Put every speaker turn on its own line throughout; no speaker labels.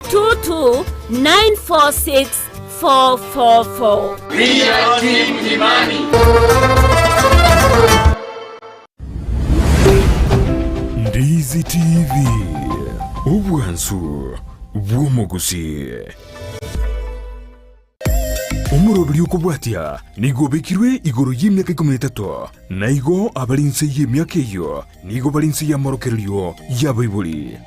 22 946 444.
We are Team Imani.
Ndizi TV, obwansu bw'omogusii. Omoroberi okobwatia nigo obekirwe igoro y'emiaka ikomi na etato, na igo abare inse y'emiaka eyio nigo bare inse y'amorokererio y'abaibori.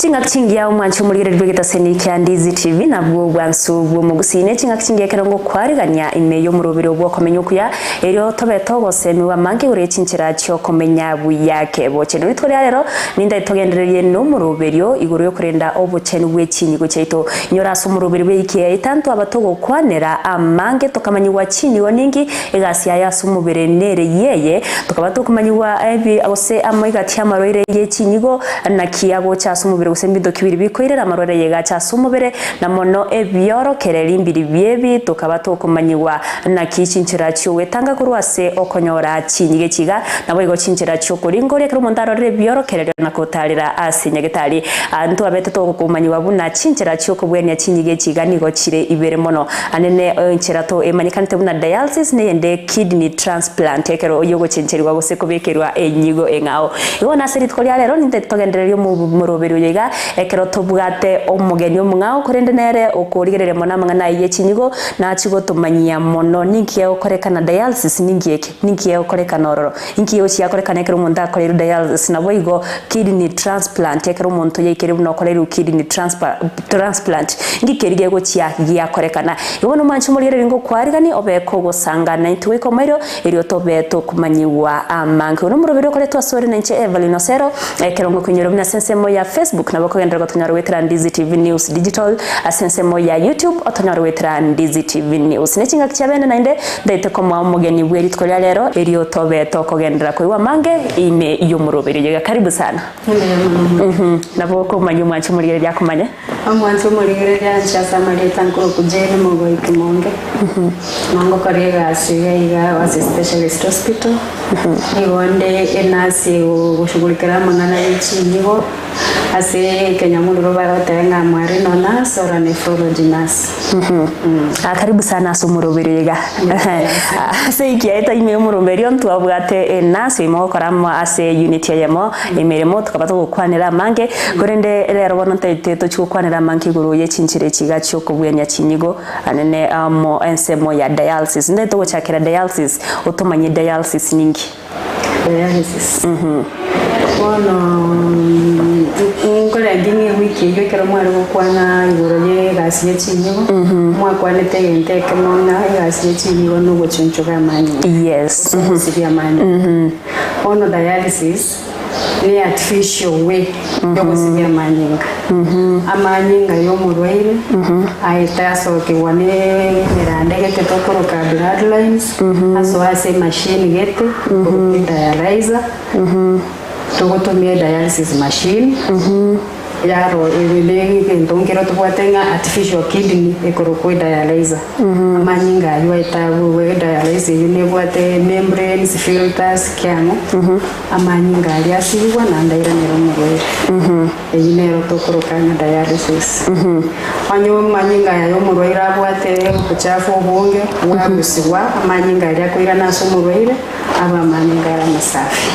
Ching'aki chingiya omwanche omorigereria bw'egetaseni kia Ndizi TV nabwo obwansu bw'omogusii ne ching'aki chingiya ekero ngokwarigania ime y'omoroberi obw'okomenya okuya erio tobe togosemiwa amange igoro ye chinchera chi'okomenya buya kebochenu. Rituko ria rero nintagete togendererie nomoroberio igoro y'okorenda obochenu bwe chinyigo chiaito. Inyora ase omoroberi bw'eiki eye tantwaba togokwanera amange tokamanyigwa chinyigo ninki Egasi yaye ase omobere nere yeye, tokaba tokomanyigwa ebi gose amaigati amarwaire ye chinyigo, naki agocha ase omobere gose mbinto ki biri bikoirera amarwaire aye gacha ase omobere, na mono ebiorokereri mbiri biebi, tokaba tokomanyigwa naki chinchera chi'ogwetanga korwa ase okonyora chinyigo echi iga, naboigo chinchera chi'okoringoria ekero omonto arorire ebiorokererio na kotarera ase nyagetari. Ntwabete tokomanyigwa buna chinchera chi'okobwenia chinyigo echi iga nigo chire ibere mono. Anene enchera to emanyekanete buna dialysis neyende kidney transplant ekero yogochencherigwa gose kobekerwa enyigo eng'ao. Igo bono ase rituko ria rero nintete togendererie omoroberi oyo iga ekero tobwate omogeni omong'ao korende nere okorigereria mono amang'ana ayio ye chinyigo nachie gotomanyia mono ninki gegokorekana dialysis ninki eke ninki gegokorekana ororo inki gegochia gokorekana ekero omonto akoreirwe dialysis naboigo kidney transplant ekero omonto yaikeire buna okoreirwe kidney transplant inki keria gegochia giakorekana. Igo bono omwanche omorigereria ngokwariganie obe kogosanga naintwe goika omoerio erio tobe tokomanyigwa amange. Oyo nomoroberi okoretwa asore nainche Evelyn Osero ekero ngokoinyora buna ase ensemo ya Facebook nabo okogenderera gotonyora goetera Ndizi TV News Digital ase ensemo ya YouTube otonyore goetera Ndizi TV News. Ne chingaki chia bene naende Ntaete komoa omogeni bwe rituko ria rero, erio tobe tokogenderera koigwa amange ime y'omoroberi oyo. Iga karibu sana.
Mbuya mono mono.
Nabo okomanya omwanche omorigereria akomanye.
Omwanche omorigereria anche ase amarieta nkorokwa Jane Mogoi Kimonge, na ngokora egasi iga iga ase Specialist Hospital, nigo nde enurse egoshughulikera amang'ana ye chinyigo ase ekenyamorero bagoteba ng'a I'm a renal nurse or a nephrology nurse.
Ah, karibu sana ase omoroberi oyo iga. Ase ekiaeta ime y'omoroberi oyo ntwabwate enurse oimo ogokora amo ase unit eyemo emeremo tokaba togokwanera amange, korende rero bono ntaete tochie gokwanera amange igoro ye chinchera echi iga chiokobwenia chinyigo anene amo ensemo ya dialysis. Ntaete gochakera dialysis, otomanye dialysis ninki?
Dialysis. Bono nkorenge ng'a ewiki eyio ekero mware gokwana igoro ye egasi ye chinyigo, mwakwanete egento ekemo ng'a egasi ye chinyigo na ogochunchuga amanyinga.
Yes.
Gose ogosibia amanyinga. Bono dialysis ne artificial way yogosibia amanyinga. Amanyinga ya omorwaire aete asokigwa ne emeranda egete tokoroka blood lines, asoa ase emachine gete ekorokwa edialyzer, togotumia edialysis machine, yaro ebe ne egento nkero tobwate ng'a artificial kidney ekorokwa edialyzer. Amanyinga aywo aete abwo edialyzer eywo nebwate membranes, filters, kiang'o, amanyinga aria asibigwa naende airanere omorwaire. Eyio nero tokoroka ng'a dialysis. Onye amanyinga aya y'omorwaire abwate obochafu obonge bwarusigwa, amanyinga aria akoirana ase omorwaire abe amanyinga are amasafi.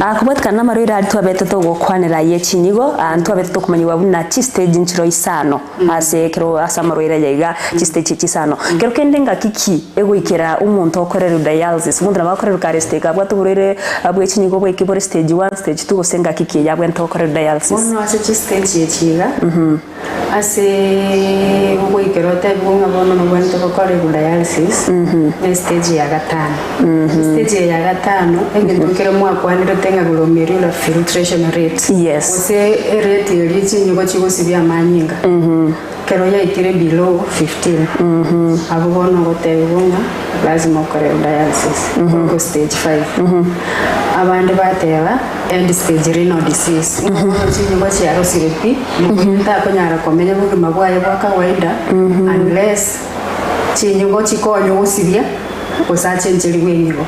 Aa kobwatikana namarwaire aria twabete togokwanera aye chinyigo, aa ntwabete tokomanyigwa buna chistage nchiro isano ase ekero ase amarwaire aya iga chistage echi isano. Kero kende ngaki ki egoikera omonto okorerwa dialysis, omonto nabo akorerwa kare stage abwate oborwaire bwe chinyigo bwaike bore stage one, stage two gose ngaki ki eye abwenerete gokorerwa dialysis?
Bono ase chistage echi iga, ase ogoikera otebigwe ng'a bono nobwenerete gokorerwa dialysis, ne stage ya gatano. Stage eye ya gatano, egento nkere mwakwanerete ng'a glomerular filtration rate,
Yes.
gose erate eria chinyigo chigosibia amanyinga. Ekero yaikire below 15, abwo bono ogotebiwa ng'a lazima okore dialysis, oko stage 5. Abande bateba end stage renal disease, ng'a bono chinyomba chiarosire pi, omonto takonyara komenya bogima bwaye bwa kawaida unless chinyongo chikonywa gosibia gose achencherigwe enibo.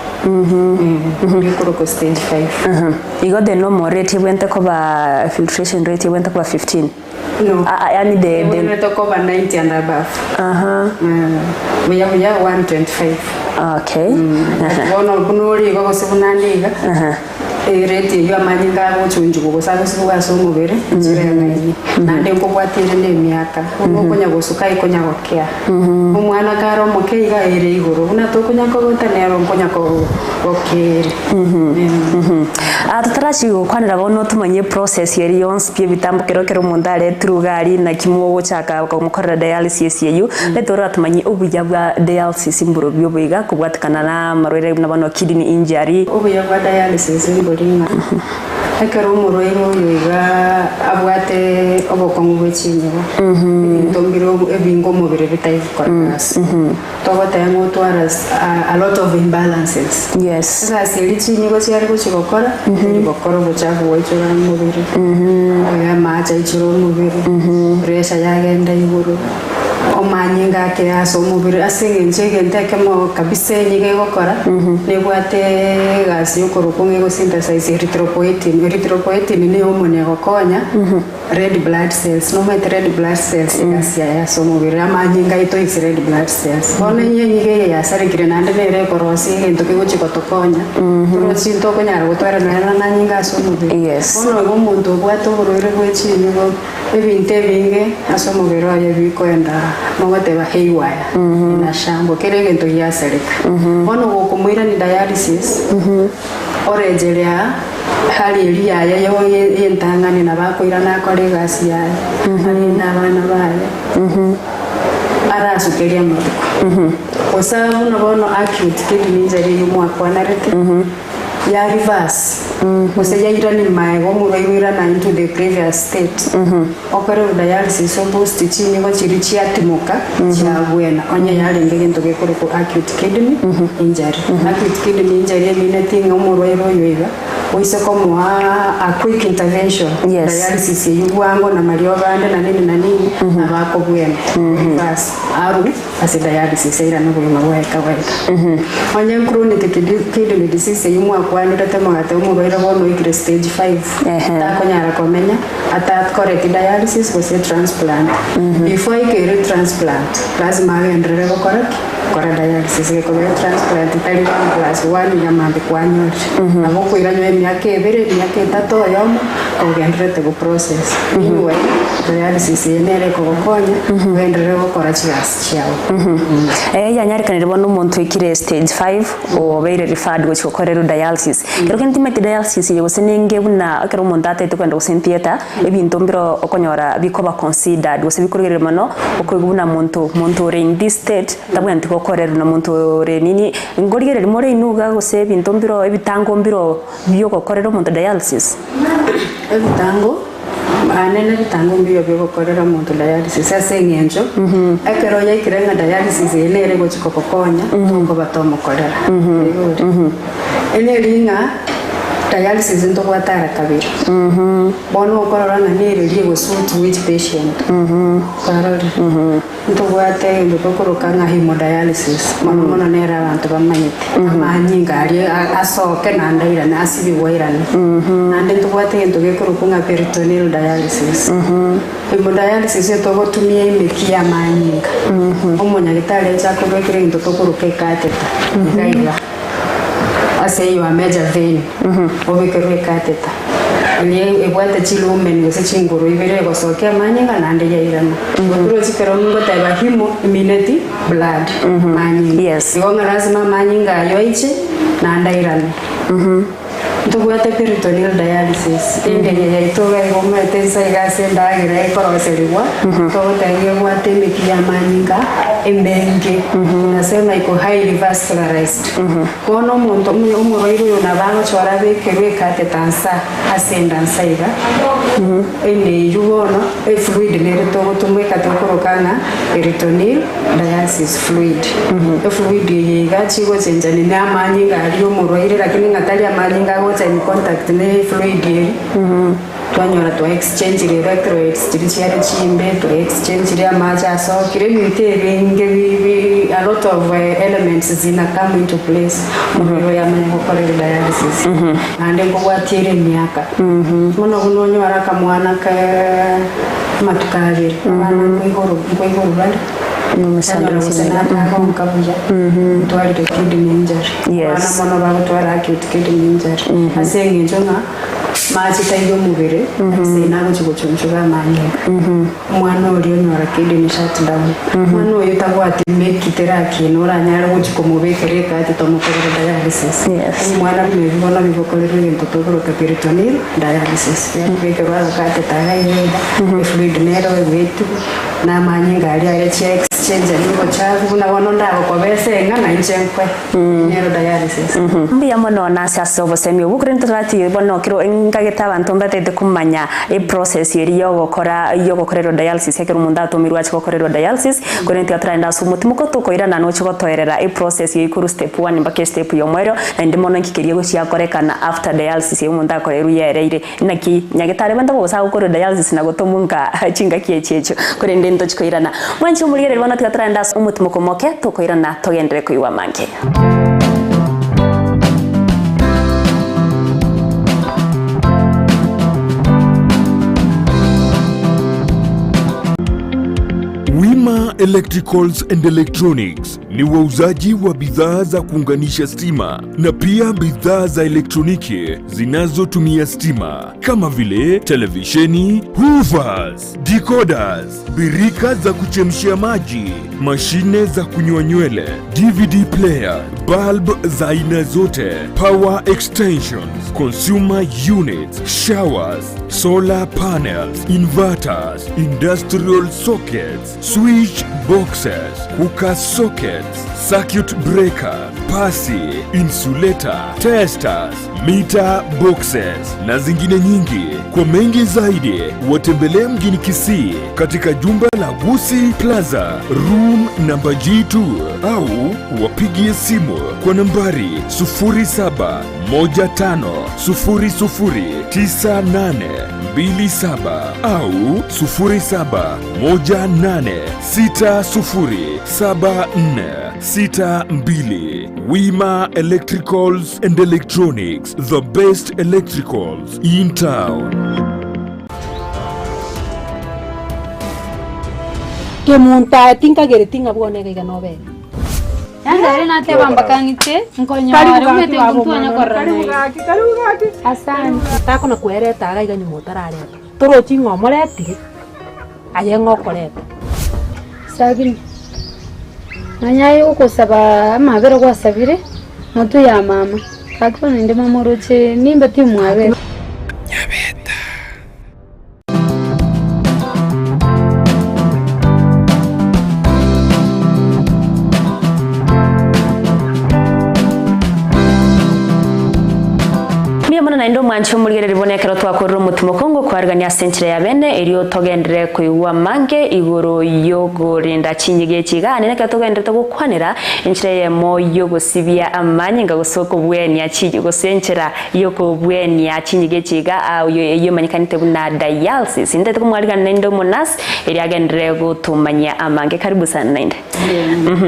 Ekorokwa stage 5.
Igo the normal rate ebwenerete koba filtration rate ebwenerete koba 15?
No.
Ah, ah, yani the, the,
Ebwenerete koba 90 and above.
aha,
Buya buya 125.
okay.
But bono buna ore iga gose buna ande iga, erate eyio amanyinga agochunchugwa gose agosibwa ase omobere, chireng'aini. Naende nkobwata ere na emiaka, buna okonya gosuka aye konya gokea. Omwana kare omoke iga ere igoro, buna tokonya kogota nero nkonya ko- gokea ere.
Ah, totarachi gokwanera bono tomanye process eri yonsi pi ebitambo kero kero omonto aretirwe iga aria naki mogochaka komokorera dialysis eywo, reta oratomanyie obuya bwa dialysis mborobio obo iga kobwatekana na amarwaire buna bono kidney injury.
Obuya bwa dialysis mbori ng'a ekero omorwaire oyo iga abwate obokong'u bwe chinyigo, ebinto mbire ebinge omobere bitari gokora gasi. Togoteba ng'a otwara a lot of imbalances.
Yes.
Egasi eria chinyigo chiare gochia gokora, teri gokora obochafu bwaichora omobere, oyo amache aichore omobere, pressure yagenda igoro, omanyinga ake ase omobere ase eng'encho egento ekemo kabisa enyigo egokora, nebwate egasi yokorokwa ng'a egosynthesize erythropoietin. Erythropoietin nigo omoni egokonya. Red blood cells, nomanyete red blood cells egasi yaye ase omobere, amanyinga aito is red blood cells. Bono enye enyiga eye yasarekire naende nere ekorosia egento kegochia gotokonya, torochi ntokonyara gotwara nonya na amanyinga ase omobere.
Yes.
Bono igo omonto obwate oborwaire bwe chinyigo, ebinto ebinge ase omobere oye bikoenda mogoteba haywire, inashambwa, kera egento giasareka. Bono gokomoirania dialysis, Orecheria hali eria yaye y'entang'ani nabo akoirana akore egasi yaye, arende abana baye, arasukerie amatuko. Gose buna bono acute kidney injury eyio mwakwanarete, ya reverse, gose yairania magega omorwaire oirana into the previous state, okore dialysis oboost chinyigo chiria chiatimoka chiabwena onye yarenge egento gekorokwa acute kidney injury. Acute kidney injury emineti ng'a omorwaire oyo iga oise komoa a quick intervention
Yes.
dialysis eywo bwango na mariogo ande na nini na nini nabo akobwena reverse arwe ase dialysis airane obogima bwaye kawaida. Onye chronic kidney disease eywo mwakwanirete mogateba omorwaire bono oikire stage 5
Ehe.
takonyara komenya Atakoreti dialysis gose transplant. Before aikere transplant, lazima agenderere gokora ki? Gokora dialysis. Gekobera transplant tari one plus one iga mambia kwanyorire. Nabo okoiranywa emiaka ebere, emiaka etato oyomo, kogendererete go process. Meanwhile, dialysis eye nere ekogokonya, ogenderere gokora chigasi chiao.
Eh, yanyarekanire bono omonto oikire stage 5 obeire referred gochia gokorerwa dialysis. Ekero kende timanyeti dialysis eye gose nenge buna ekero omonto ataete kogenda gose theatre, ebinto mbire okonyora bikoba considered gose bikorigereria mono, okoigwa buna monto monto ore in this state tabwenereti gokorerwa na monto ore nini, nkorigereria more inwe iga gose ebinto mbire ebitango mbire biogokorera omonto dialysis?
Ebitango, aane nebitango mbiyo biogokorera omonto dialysis ase eng'encho, ekero yaikire ng'a dialysis eye nere egochi kogokonya, tokoba tomokorera. Oigure? Eneri ng'a dialysis ntobwate ara kabere, bono okorora ng'a nere rigosuit which patient, kwarorire? Ntobwate egento tokoroka ng'a hemodialysis, mono mono nere abanto bamanyete, amanyinga aria asoke naende airane asibigwe airane. Naende ntobwate egento gekorokwa ng'a peritoneal dialysis. Hemodialysis etogotumia emeki ya amanyinga, omonyagitari ache akobekera egento tokoroka ecatheter iga iga. Ase your major vein, obekerwe ecatheter eria ebwate chilumen gose chinguru ibere egosokia amanyinga naende yairana. Torochi kero ngoteba hemo emineti blood manyinga.
Yes.
Igo ng'a lazima amanyinga ayio aiche naende airane. Ntobwate peritoneal dialysis, engenye yaito iga igo omanyete nsa iga ase endagera ekoroserigwa, togoteba iga ebwate emeki ya amanyinga. emenge, tunasema iko highly vascularized. Bono omonto omorwaire oyo nabo agochora abekerwe ecatheter nsa ase enda nsa iga, ende eywo bono efluid nere togotumeka tokoroka ng'a peritoneal dialysis fluid. Efluid eye iga chigochenchani na amanyinga aria omorwaire lakini ng'a tari amanyinga agocha in contact na efluid eria. Twanyora twa exchange electrolytes chiria chiare chimbe, twa exchange amache asokire, ebinto ebinge bi bi a lot of elements zina come into place omobere oyo amanye gokorerwa dialysis. Naende nkobwatia ere emiaka, bono buna onyore akamwana ka amatuko abere, abana nkoigoro nkoigoro bare,
Nomosando
tanyora gose
ase
natagonka buya, ntwarire kidney injury. Abana mono bagotwara acute kidney injury, ase eng'encho ng'a. Mache taiyo omobere, ase nagochia gochunchuga amanyinga. Omwana oria onyora kidney shutdown. Omwana oyo tabwati meki terakina oranyare gochia komobekera ekati tomokorere dialysis.
Yes.
Omwana buna ebi bono bigokorerwa egento tokoroka peritoneal dialysis. Biakobekerwa agakateta iga iga iga, efluid nero egwetiwa, na amanyinga aria aria chia exchange nigo obochafu buna bono ndagokobesa eng'a na inche nkwe. Nero dialysis.
Mbuya mono nase ase obosemi obwo korende toratige bono kero nkagete abanto mbatete komanya eprocess eria yogokora yogokorerwa dialysis ekero omonto atomirwe ache gokorerwa dialysis korende tiga toragende ase omotimoko tokoirana noche gotoerera eprocess eywo korwa step one mpaka estep ya omoerio naende mono nki keria gochia gokorekana after dialysis eywo omonto akorerwa yaereire Naki nyagetari abanto bosa agokorwa dialysis na gotomwa nka chingaki echi echio, korende ntochi koirana. Mwanche omorigereria bono tiga toragende ase omotimoko omoke, tokoirana togenderere koigwa amange.
Wima Electricals and Electronics ni wauzaji wa bidhaa za kuunganisha stima na pia bidhaa za elektroniki zinazotumia stima kama vile televisheni, hoovers, decoders, birika za kuchemshia maji, mashine za kunyoa nywele, DVD player, bulb za aina zote, power extensions, consumer units, showers, solar panels, inverters, industrial sockets, switch boxes, cooker sockets, circuit breaker, pasi, insulator, testers, meter boxes na zingine nyingi. Kwa mengi zaidi, watembelee mjini Kisii katika jumba la Gusi Plaza room namba G2 au wapigie simu kwa nambari 0715009827 au 0718607462. Wima Electricals and Electronics, the best electricals in town.
Kemunto aye tinkagereti ng'a bwone iga iga nobere.
Yanga ere nateba mpaka ng'ite nkonyore omanyete intwe ntwanya korora naye. Asante.
Takona kwereta iga iga nyuma otarareta. Torochi ng'a omoretire, aye ng'a okoreta.
Sabini, Nonya aye ogosaba amabera gwasabire motwe ya mama, gaki bono inde mama oroche nimbe timwabera.
Nyabeta.
Mbuya mono naende omwanche omorigereria bono ekero twakorire omotimoko ngokwarigania ase enchera ya bene erio togenderere koigwa amange igoro yogorinda chinyigo echi iga nene ekero togendererete gokwanera enchera eyemo yogosibia amanyinga gose okobwenia chi gose enchera Y'okobwenia chinyigo echi iga oyo eyio emanyekanete buna dialysis. Ntaete komwarigana naende omonurse erio agenderere gotomanyia amange. Karibu sana naende.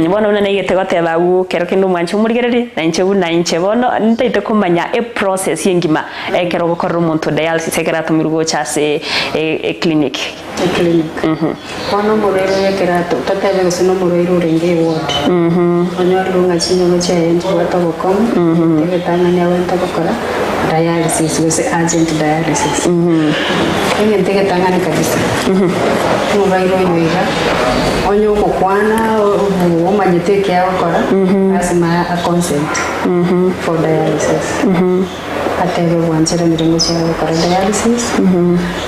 Bono buna naigete goteba agwo kero kende omwanche omorigererie na inche buna inche bono ntaete komanya eprocess engima ekero ogokorera omonto dialysis ekero atomirwe gocha ase eclinic.
Eclinic. Bono omorwaire oyo ekero ato totebe gose na omorwaire orenge eward, onyorire ng'a chinyogo chiaye nchibwate obokong'u, egetang'ani abwenerete gokora dialysis gose urgent dialysis. Egento egetang'ani kabisa, omorwaire oyo iga, onye ogokwana omanyete eki agokora, lasima a consent for dialysis. Atebe bwancheranire ngochia gokora dialysis,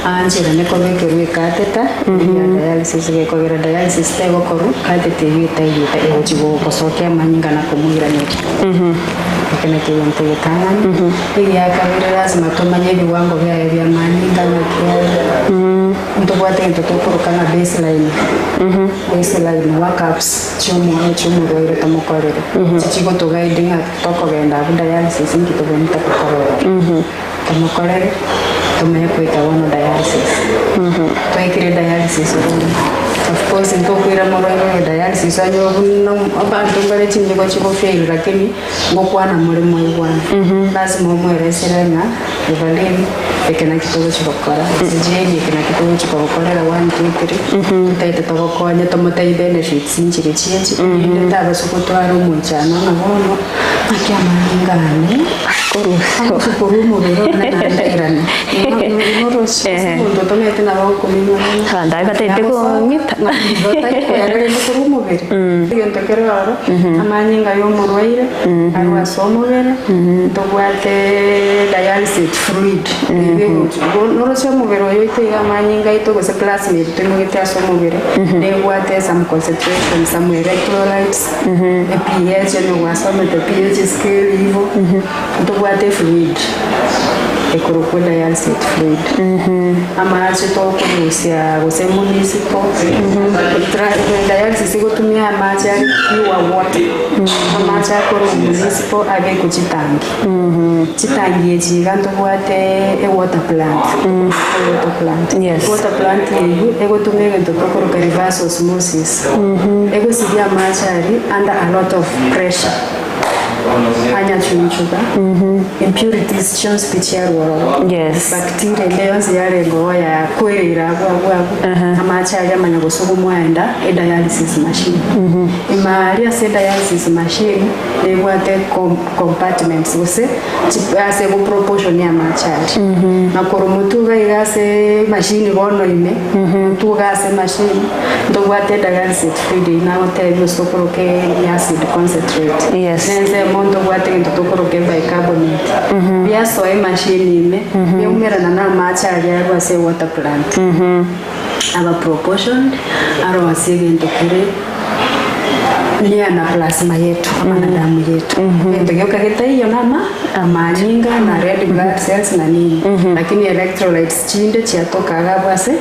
aancherane kobekerwa ecatheter eria ya dialysis, gekogera dialysis tegokorwa catheter eyio etaiyete egochi gosokia amanyinga na komoiraneria. Ekio nakio egento egetang'ani. Egia kabere lazima tomanye ebiwango biaye bia amanyinga ng'aki are. Ntobwate egento tokoroka ng'a baseline, baseline workups chi'omoyo chi'omorwaire tomokorere, echi chigotoguide ng'a tokogenda abwo dialysis inki tobwenerete gokora ororo. Tomokorere, tomanye goika bono dialysis. Twaikire dialysis bono, of course ntokoira morwaire oyo dialysis onye buna abanto mbare chinyigo chigofail lakini ngokwana more mwaigwana. Lazima omoeresere ng'a Evelyn eke naki togochi gokora, gose Jane eke naki togochi kogokorera one, two, three, totaete togokonye tomotebie benefits nchire chiachi, erinde tabasa gotwara omoichano ng'a bono naki amanyinga ane agochi korwa omobere one naende airane. Oroche ase omonto otomanyete nabo agokominwa mono.
Abanto abwo batagete kong'ita.
Ng'a igo otari koyana rende korwa omobere. Egento kere ororo, amanyinga ya omorwaire arwe ase omobere, ntobwate dialysate fluid eywo egochi noroche omobere oyo oito iga amanyinga aito gose plasma eri toimogete ase omobere, nebwate some concentration, some electrolytes, ePH onye gwasomete pH scale igo, ntobwate fluid ekorokwa dialysate fluid. Amache tokorusia gose municipal, dialysis egotumia amache are pure water, amache akorwa municipal abekwe chitangi. Chitangi echi iga ntobwate ewater plant, ewater plant.
Yes.
Water plant eywo egotumia egento tokoroka reverse osmosis, egosibia amache aria under a lot of pressure. Anyachunchuka impurities chionsi pi chiarwa ororo.
Yes.
Bacteria ende yonsi yarenge oo yakwereire abwo abwo abwo amache aria amanya gosugumwa aenda edialysis machine. Ime aria ase edialysis machine nebwate com compartments gose chi ase egoproportion amache aria. Na korwa motwe iga iga ase emachine bono ime, motwe iga ase emachine ntobwate edialysis Fluid eyio nagotebia gose tokoroke acid concentrate.
Yes.
Nensemo ntobwate egento tokoroka ebicarbonate. Biasoa emachine ime, biaumerana na amache aria arwa ase ewater plant. Aba proportioned, arosie egento kere near na plasma yetu ama na damu yetu. Egento gioka getaiyo na ama amanyinga na red blood cells na nini. Lakini electrolytes chinde chiatoka iga abwo ase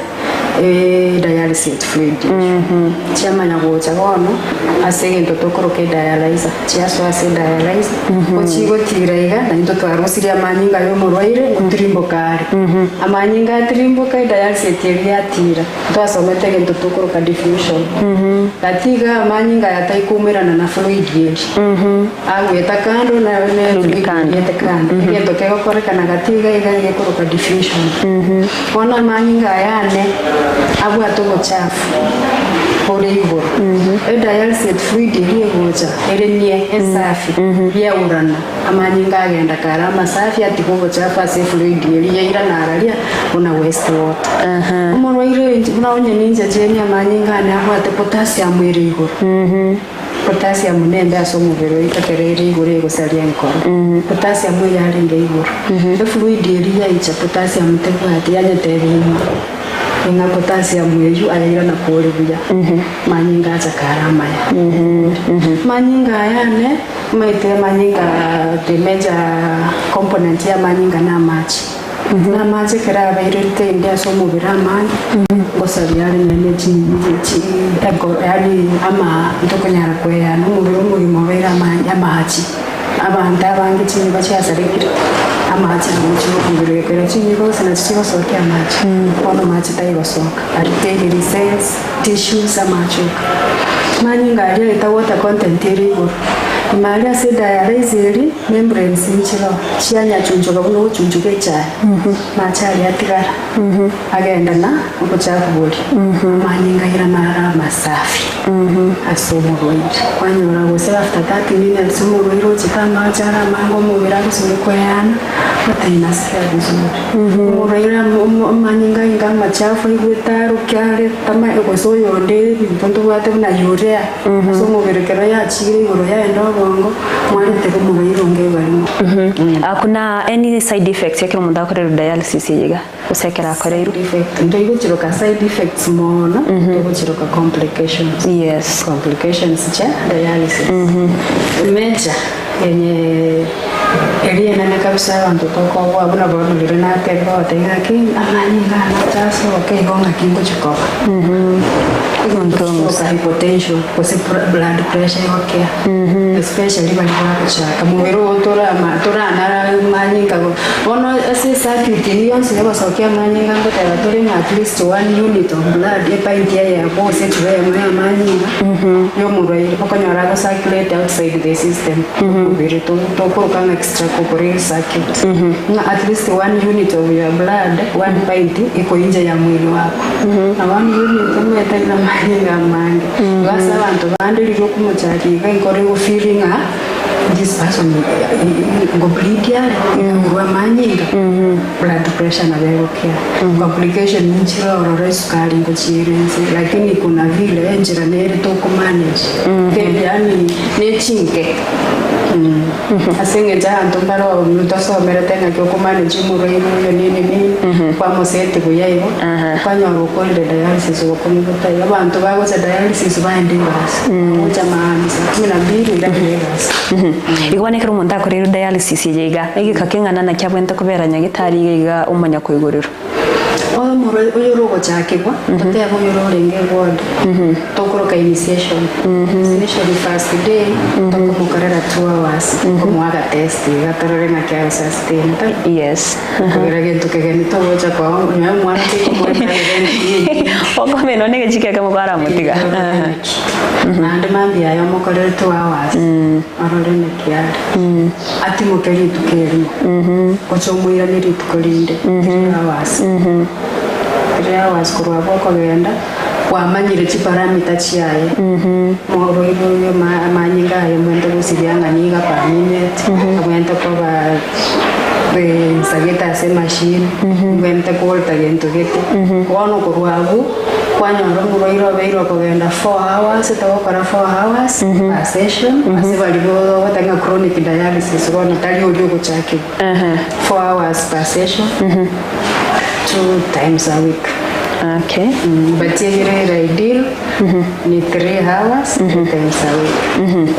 Edialysate fluid echio chiamanya gocha bono ase egento tokoroka edialyzer, chiasoa ase edialyzer, ko chigotira iga naintwe twarusirie amanyinga ya omorwaire ngotirimboka are. Amanyinga atirimboka edialysate eria yatira, twasomete egento tokoroka diffusion. Gati iga amanyinga aya taikoumerana na fluid eria, agoeta kando na ne fluid eriete kando. Egento kegokorekana gati iga iga gekoroka diffusion. Bono amanyinga aya ane abwate obochafu bore igoro, edialysate fluid eria egocha ere nie esafi, biaurana, amanyinga agenda kare amasafi atiga obochafu ase efluid eria yairana araria buna waste water. Omorwaire oyo buna onye ninche chenia amanyinga ane abwate potassium ere igoro. Potassium nembe ase omobere oito ekero ere igoro egosaria enkoro. Potassium eyarenge igoro, efluid eria yaicha potassium tebwati yanyetebia ing'o ing'a potassium eywo ayairana kore buya manyinga acha kare amaya. Manyinga aya ane omanyete amanyinga the major component ya amanyinga na amache. Na amache ekero abeire retained ase omobere amange, ngosaria are naende chi enkoro yaani ama ntokonyara koeyana omobere omogima obeire amache. Abanto abange chinyigo chiasarekire, amache agochia omobere ekero chinyigo gose nachi chigosokia amache, bono amache taigosoka, aretainiri cells, tissues, amache oka. Manyinga aria aeta water content ere igoro, ime aria ase edialyzer eria, membranes nchiroo. Chianyachunchuka buna ogochunchuka echae, amache aria atigara, agenda na obochafu boria, amanyinga airana are amasafi ase omorwaire. Kwanyora gose after 30 minutes omorwaire ochete amache are amange omobere agosire koeana, otari nasikia vizuri. Omorwaire amanyinga ainga amachafu aigwete aroke are tama gose oyonde ebinto ntobwate buna urea, ase omobere ekero yachire igoro yaenda. obongo, mwaretera omorwaire onge ebarimo.
Hakuna any side effects ekero omonto akorerwa dialysis eye iga gose ekero akoreirwe?
Side effect, ntoigochiroka side effects mono, togochiroka complications.
Yes.
Complications chia dialysis. Major yenye eria enene kabisa abanto tokoboa buna bono riria natebire ogotebia ng'aki amanyinga ane achasoke igo ng'aki ngochia koba. Oka hypotension gose blood pressure egokea especially baria bagochaka mobere ogo torama toranara amanyinga go bono ase ecircuit eywo yonsi yogosokia amanyinga ngoteba tore ng'a at least one unit of blood epint eyemo gose echuba eyemo ya amanyinga ya omorwaire okonyora ago circulate outside the system omobere tokoroka ng'a extracorporeal circuit ng'a at least one unit of your blood one pint iko inje ya mwili wako. Na bono igo ebinto omanyete buna amanyinga amange. Igo ase abanto bande riria okomochakia iga nkore go feel ng'a this person ngo bleed are, iga akorwa amanyinga, blood pressure nabo egokea. Complication nchire ororo esukari ngochiere inse, lakini kuna vile enchera nere toko manage, yaani ne chinke. Ase eng'encho abanto mbare oo tosomerete ng'aki okomanage omorwaire oyo nini nini, kwamoseti buya igo, kwanyora okorire dialysis obokong'u botaiyo. Abanto bagocha dialysis baende egasi, bagocha maambia saa kumi na mbili oirane egasi.
Igo bono ekero omonto akoreirwe dialysis eye iga, egeka keng'ana naki abwenerete kobera nyagetari iga iga omanya koigorerwa?
Oyo omorwaire oyore ogochakigwa, totebe oyore orenge eward, tokoroka initiation. Initiation first day, tokomokorera 2 hours, tokomoa agatest iga torore ng'aki agosustain, tari?
Yes.
Kogera gento kegeni togocha koa onye omwana tokomoa endagera engiya.
Okomena one egechiko ekemo kwaramotiga.
Naende mambia aye omokorere 2 hours, orore naki are. Atimoke rituko erimo, gocha omoiranie rituko rinde, 3 hours. 3 hours korwa abwo okogenda, kwamanyire chiparameter chiaye, moroibwe oyo amanyinga aye omwente gosibia ng'a niga per minute, omwente koba nsagete ase emachine, omwente koreta gento gete. Bono korwa abwo, kwanyora omorwaire obeire okogenda 4 hours, togokora 4 hours per session, ase baria bogoteba ng'a chronic dialysis bono tari oria ogochakigwa. 4 hours per session, two times a week. But egere ideal ni 3 hours, three times a week.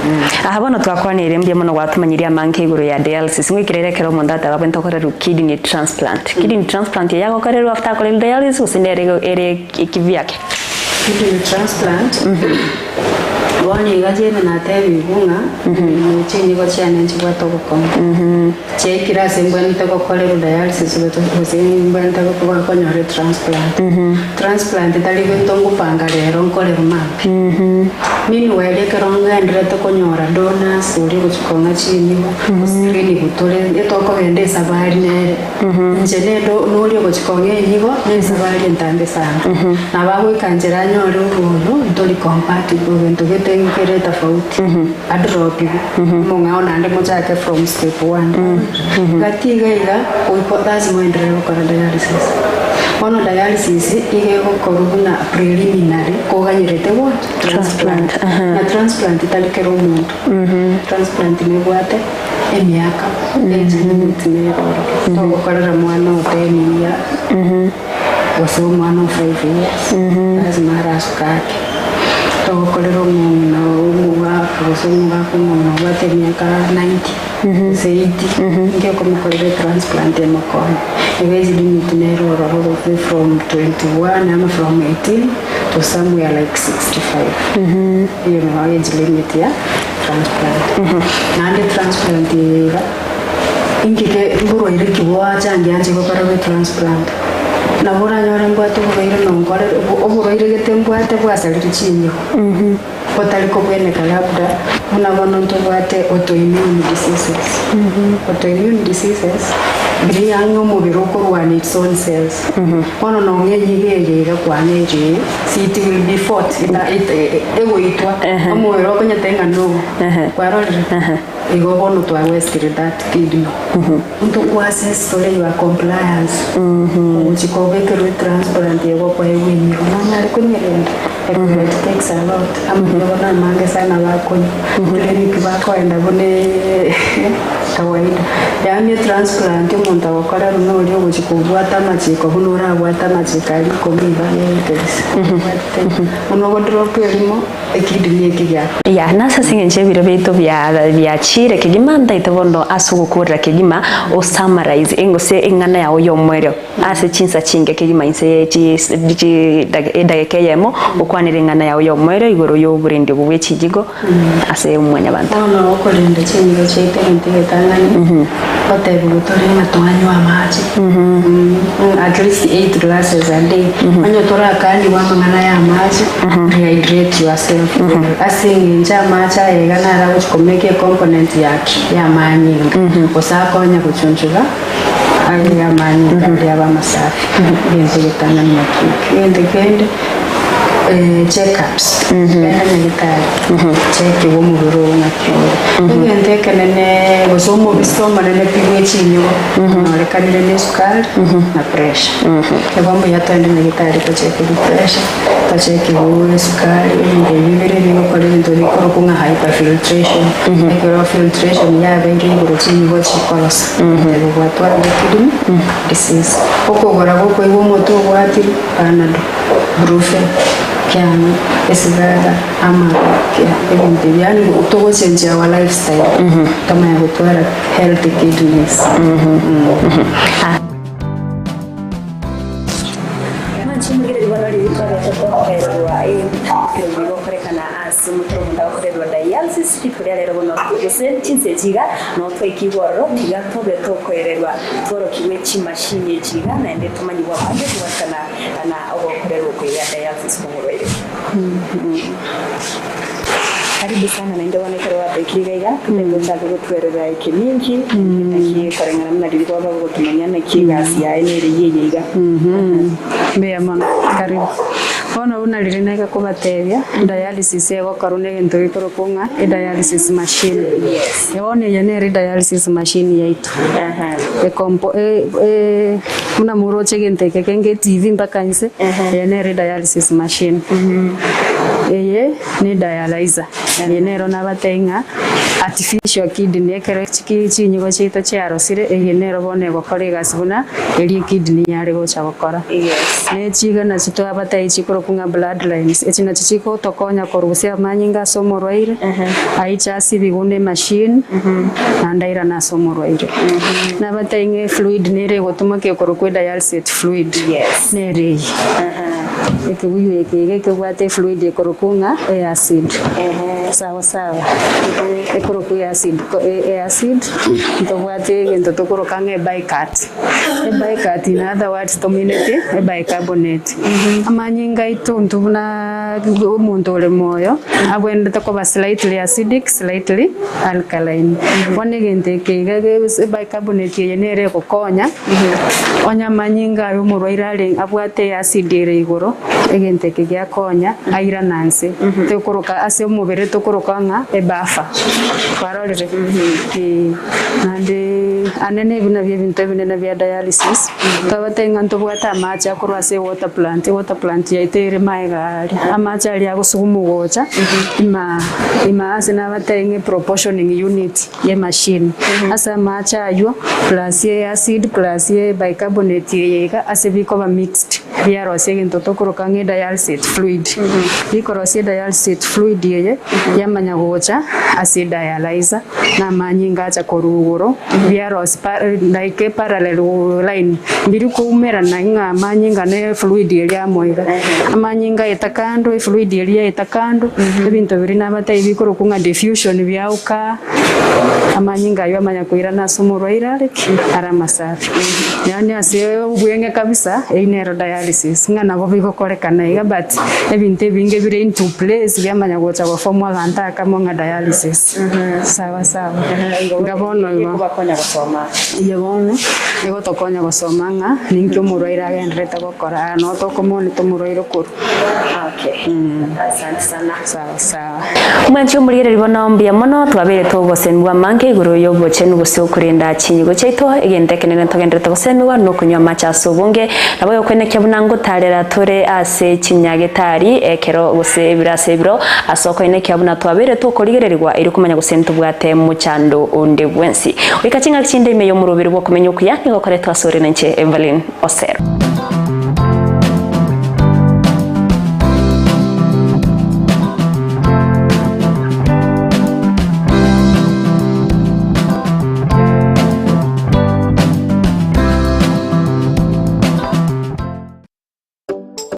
Aha bono twakwanire mbuya mono gwatumanyirie amange igoro ya dialysis ngwikirere ekero omonto ataba abwenerete okorerwa kidney transplant. Kidney transplant eye agokorerwa after akorerwa dialysis gose nere ere kivyake?
Kidney transplant bono iga jene natebigwe ng'a chinyigo chiane nchibwate obokong'u chiaikire ase mbwenerete gokorerwa dialysis gose mbwenerete konyora etransplant. Transplant tari gento ngopanga rero nkorerwa mambia. Meanwhile ekero ngenderete konyora donors oria ogochia kong'a chinyigo goscreen tore etokogenda esabari nere inche nendo noria ogochia kong'a enyigo na esabari entambe sana. Nabo agoika nchera anyore oboyo ntori compatible gento gete kere tofauti adropiwe omong'ao naende mochake from step one. Gati iga iga goika lazima oenderere gokora dialysis. Bono dialysis iga egokorwa buna preliminary koganyerete what? Transplant. Na transplant tari kera omonto. Transplant nebwate emiaka age limit nere ororo. Togokorera mwana o 10 years gose omwana o 5 years lazima arasuka ake. Togokorera omong'ina omogaka gose omogaka omong'ina obwate emiaka 90 gose 80 ninki okomokorera etransplant emokonye. Igo age limit nere ororo gose from 21 ama from 18 to somewhere like 65. Iyo nigo age limit ya transplant. Naende transplant eye iga inki ke mborwaire ki bwachangia inche gokorerwa etransplant. Nabo oranyore mbwate oborwaire nonkorere oborwaire gete mbwate bwasarire chinyigo. Botari kobweneka labda buna bono ntobwate autoimmune diseases. Autoimmune diseases biria ang'e omobere okorwana its own cells. Bono nonye enyigo eye iga kwang'eire eye, it will be fought egoitwa omobere okonyete ng'a no kwarorire. Igo bono twawestire that kidney. Ntokoassess tore your compliance, ogochia kobekerwa etransplant igo okoegwa emigo nonyare konyerenda? Ekero it takes a lot, amariogo namange sana bakonywa, clinic bakoenda buna kawaida. Yaani etransplant omonto agokorerwa noria ogochia kobwata amachiko buna orabwate amachiko aria ikomi iga yekerisia. Obwate buna ogodrop erimo. Ekidney eke giakwa.
Ya, nase ase engencho y'ebiro biaito bia biachire kegima, ntaete bono ase ogokorera kegima o summarize gose eng'ana yao y'omoerio ase chinsa chinke kegima inse ye chi chi edageka eyemo okwanere eng'ana yao y'omoerio igoro y'oborendi obo bwe chinyigo ase omwanyabanto.
Bono okorenda chinyigo chiaito egento egetang'ani, Gotebigwa tore ng'a twanywa amache, at least 8 glasses a day, onye torakanigwa amang'ana ya amache, rehydrate yourself well. Ase eng'encho amache aya iga naro agochi komeka ecomponent ya ki? Ya amanyinga, gose akonya gochunchuga aye amanyinga aria abe amasafi, egento egetang'ani nakio ekio. Egento kende. Checkups, genda nyagetari chekiwa omobere oo ng'aki ore. Egento ekenene gose omobisa omonene pi bwe chinyigo onorekanire na esukari na pressure. Igo mbuya toende nyagetari tochekiwe pressure, tochekiwe esukari, ebinto ebi bibere bigokora ebinto bikorokwa ng'a hyperfiltration. Ekero filtration yabeire igoro chinyigo chikorosa, nabo gwatwarire kidney disease. Okogora gokoigwa omotwe obwatire, panado. Brufen, kiang'u, esigara, amarwa, kia ebinto ebi yaani togochenjia our lifestyle tomanye gotwara healthy kidneys.
Mwanche omorigereria bono riria twabete tokoererwa ebinto bigokorekana ase omotwe omonto agokorerwa dialysis rituko ria rero bono gose chinsa echi iga noo twaikigwe ororo tiga tobe tokoererwa tworokigwe chimashini echi iga naende tomanyigwe amange kobwatikana na ogokorerwa okoiga dialysis kw'omorwaire. Karibu sana naende bono ekero gwatoikire iga iga totebe ochake gotwerera eke ninki naki koreng'ana buna riria kwaba gogotomanyia naki egasi yaye nere eyio eye iga.
Mbuya mono, karibu. Bono buna riria naika kobatebia, dialysis egokorwa na egento gekorokwa ng'a edialysis machine. Bono eye nere dialysis machine yaito. Ekompo buna moroche egento eke kenge etivi mpaka inse, eye nere dialysis machine. Eye ne dialyzer, eye nero nabatebie ng'a artificial kidney ekero chinyigo chiaito chiarosire, eye nero bono egokora egasi buna eria ekidney yare gocha gokora. Ne chiga nachio twabatebie chikorokwa ng'a blood lines, echi nachio chigotokonya korusia amanyinga ase omorwaire, aiche asibigwe ne emachine, naende airane ase omorwaire. Nabatebie ng'a efluid nere egotumeka ekorokwa edialysate fluid, nere eye. Ekebuyu eke iga ekebwate efluid ekorokwa ng'a eacid. Sawa sawa. Ekorokwa eacid eacid, ntobwate egento tokoroka ng'a ebicat. Ebicat in other words tomineti ebicarbonate. Amanyinga aito intwe buna omonto ore moyo, abwenerete koba slightly acidic, slightly alkaline. Bono egento eke iga bicarbonate eye nere egokonya, onye amanyinga aye omorwaire are abwate eacid ere igoro, egento eke giakonya airana nse. Tokoroka ase omobere tokoroka ng'a ebuffer, kwarorire? Eeh. Naende ane nebi nabio ebinto ebinene bia dialysis, twabatebia ng'a ntobwate amache akorwa ase ewater plant, ewater plant yaito ere maega aria, amache aria agosugumwa gocha ima ima ase nabatebia ng'a eproportioning unit ya emachine, ase amache aywo plus eacid plus ebicarbonate eye iga ase bikoba mixed biarosia egento tokoroka ng'a edialysate fluid. Bikorosia edialysate fluid eye yamanya gocha ase edialyzer. Na amanyinga acha korwa igoro, biarosi pa like parallel line, mbiri koumerana ng'a amanyinga na efluid eria amo iga. Amanyinga aeta kando, efluid eria yaeta kando, ebinto biria nabatebie bikorokwa ng'a diffusion biaoka, amanyinga aywo amanya koirana ase omorwaire are ki? Are amasafi. Yaani ase obweng'e kabisa, eyio nero dialysis. dialysis ng'a nabo bigokorekana iga but ebinto ebinge bire into place biamanya gocha goform aganto akamo ng'a dialysis. Sawa sawa. Iga bono igo. Eye bono egotokonya gosoma ng'a ninki omorwaire agenderete gokora aa noo tokomonita omorwaire korwa. Sawa sawa.
Mwanche omorigereria bono mbuya mono twabeire togosemigwa amange igoro y'obochenu gose okorenda chinyigo chiaito, egento ekenene togenderete gosemigwa nokonywa amache ase obonge, nabo egokwenekia buna ngotarera tore ase chinyagetari ekero gose ebiro ase ebiro ase okoenekia buna twabeire tokorigererigwa erio komanya gose ntobwate mochando onde bwensi. Goika ching'aki chinde ime y'omoroberi bw'okomenya okuya nigo okoretwa asore nainche Evelyn Osero.